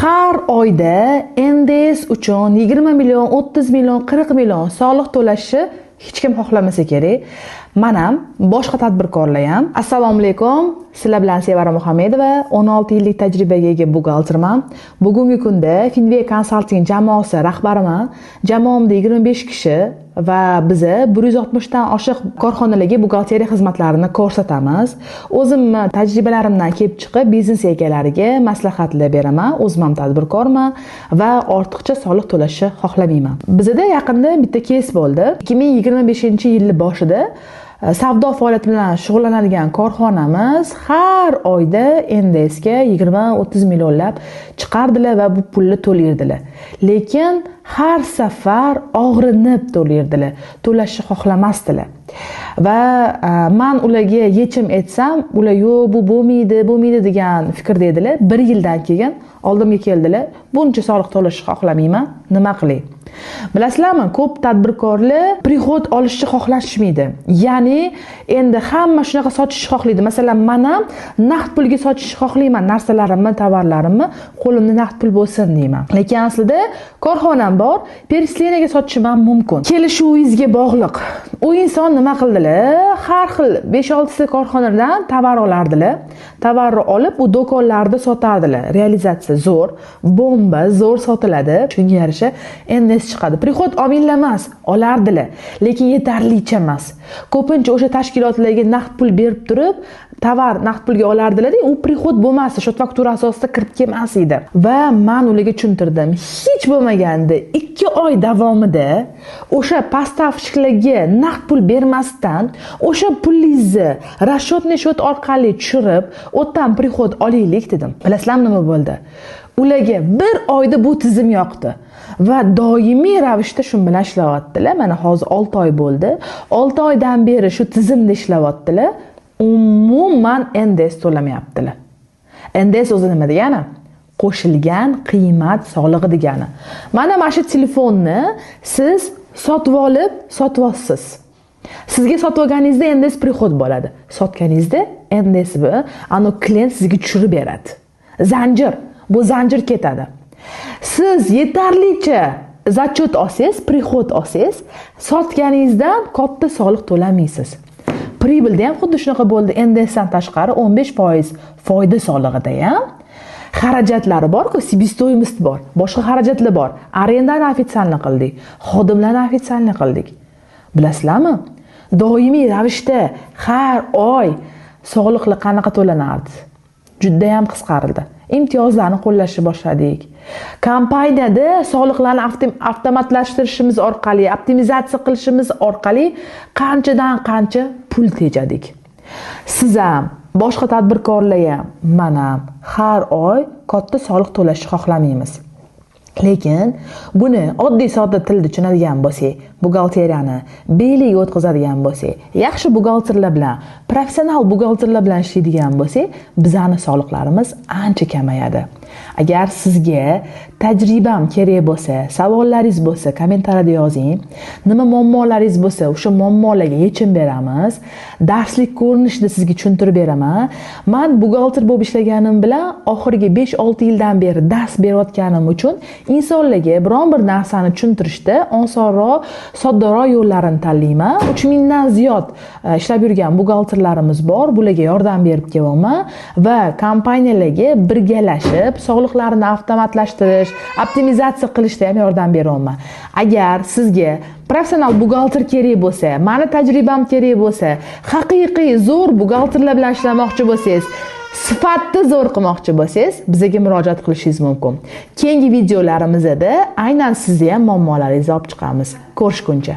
Har oyda NDS uchun 20 million, 30 million, 40 million soliq to'lashni hech kim xohlamasa kerak. Men ham, boshqa tadbirkorlar ham. Assalomu alaykum. Sizlar bilan Sevara Muhammedova, 16 yillik tajribaga ega buxgalterman. Bugungi kunda Finvey Consulting jamoasi rahbariman. Jamoamda 25 kishi va biza 160 dan oshiq korxonalarga buxgalteriya xizmatlarini ko'rsatamiz. O'zimni tajribalarimdan kelib chiqib biznes egalariga maslahatlar beraman. O'zim ham tadbirkorman va ortiqcha soliq to'lashni xohlamayman. Bizda yaqinda bitta kes bo'ldi. 2025-yilning boshida savdo faoliyati bilan shug'ullanadigan korxonamiz har oyda NDS ga 20-30 millionlab chiqardilar va bu pulni to'laydilar. Lekin har safar og'rinib to'laydilar, to'lashni xohlamasdilar. Va men ularga yechim aytsam, ular yo'q, bu bo'lmaydi, bo'lmaydi degan fikrda edilar. Bir yildan keyin oldimga keldilar. Buncha soliq to'lashni xohlamayman, nima qilay? Bilasizlarmi, ko'p tadbirkorlar prixod olishni xohlashmaydi. Ya'ni endi hamma shunaqa sotishni xohlaydi. Masalan, men ham naqd pulga sotishni xohlayman, narsalarimni, tovarlarimni qo'limda naqd pul bo'lsin deyman. Lekin aslida korxonam bor, переселениеga sotishim ham mumkin. Kelishuvingizga bog'liq. U inson nima qildilar? Har xil 5-6 ta korxonadan tovar olardilar. Tovarni olib, u do'konlarda sotardilar. Realizatsiya zo'r, bomba zo'r sotiladi. Shunga yarasha NDS chiqadi. Prixod olmanglar emas, olardilar, lekin yetarlicha emas. Ko'pincha o'sha tashkilotlarga naqd pul berib turib, tovar naqd pulga olardilar-da, u prixod bo'lmasdi, счет faktura asosida kirib kelmas edi. Va men ularga tushuntirdim, hech bo'lmaganda 2 oy davomida o'sha поставщикlarga naqd pul bermasdan, o'sha pulingizni расчетный счет orqali tushirib, o'tdan prixod olaylik dedim. Bilasizlarmi nima bo'ldi? Ularga bir oyda bu tizim yoqdi va doimiy ravishda shu bilan ishlayaptilar. Mana hozir 6 oy bo'ldi. 6 oydan beri shu tizimda ishlayaptilar. Umuman NDS to'lamayaptilar. NDS o'zi nima degani? Qo'shilgan qiymat solig'i degani. Mana shu telefonni siz sotib olib, sotyapsiz. Sizga sotib olganingizda NDS prixod bo'ladi. Sotganingizda NDS ani klient sizga tushirib beradi. Zanjir, bu zanjir ketadi. Siz yetarlicha zachot olsangiz, prixod olsangiz, sotganingizdan katta soliq to'lamaysiz. Прибыльda ham xuddi shunaqa bo'ldi. NDSdan tashqari 15% foyda solig'ida ham xarajatlari bor-ku, себестоимость bor, boshqa xarajatlar bor. Arendani официально qildik, xodimlarni официально qildik. Bilasizlarmi? Doimiy ravishda har oy soliqlar qanaqa to'lanardi? Juda ham qisqarildi. Imtiyozlarni qo'llashni boshladik. Kompaniyada soliqlarni avtomatlashtirishimiz orqali, optimizatsiya qilishimiz orqali qanchadan qancha pul tejadik. Siz ham, boshqa tadbirkorlar ham, men ham har oy katta soliq to'lashni xohlamaymiz. Lekin buni oddiy sodda tilda tushunadigan bo'lsak, buxgalteriyani beliga o'tkazadigan bo'lsak, yaxshi buxgalterlar bilan, professional buxgalterlar bilan ishlaydigan bo'lsak, bizani soliqlarimiz ancha kamayadi. Agar sizga tajribam kerak bo'lsa, savollaringiz bo'lsa, kommentariyada yozing. Nima muammolaringiz bo'lsa, o'sha muammolarga yechim beramiz. Darslik ko'rinishida sizga tushuntirib beraman. Men buxgalter bo'lib ishlaganim bilan oxirgi 5-6 yildan beri dars berayotganim uchun insonlarga biron bir narsani tushuntirishda osonroq, soddaroq yo'llarini tanlayman. 3000 dan ziyod ishlab yurgan buxgalterlarimiz bor. Bularga yordam berib kelyapman va kompaniyalarga birgalashib soliqlarni avtomatlashtirish, optimizatsiya qilishda ham yordam beryapman. Agar sizga professional buxgalter kerak bo'lsa, meni tajribam kerak bo'lsa, haqiqiy zo'r buxgalterlar bilan ishlamoqchi bo'lsangiz, sifatni zo'r qilmoqchi bo'lsangiz, bizga murojaat qilishingiz mumkin. Keyingi videolarimizda aynan sizni ham muammolaringizni olib chiqamiz. Ko'rishguncha.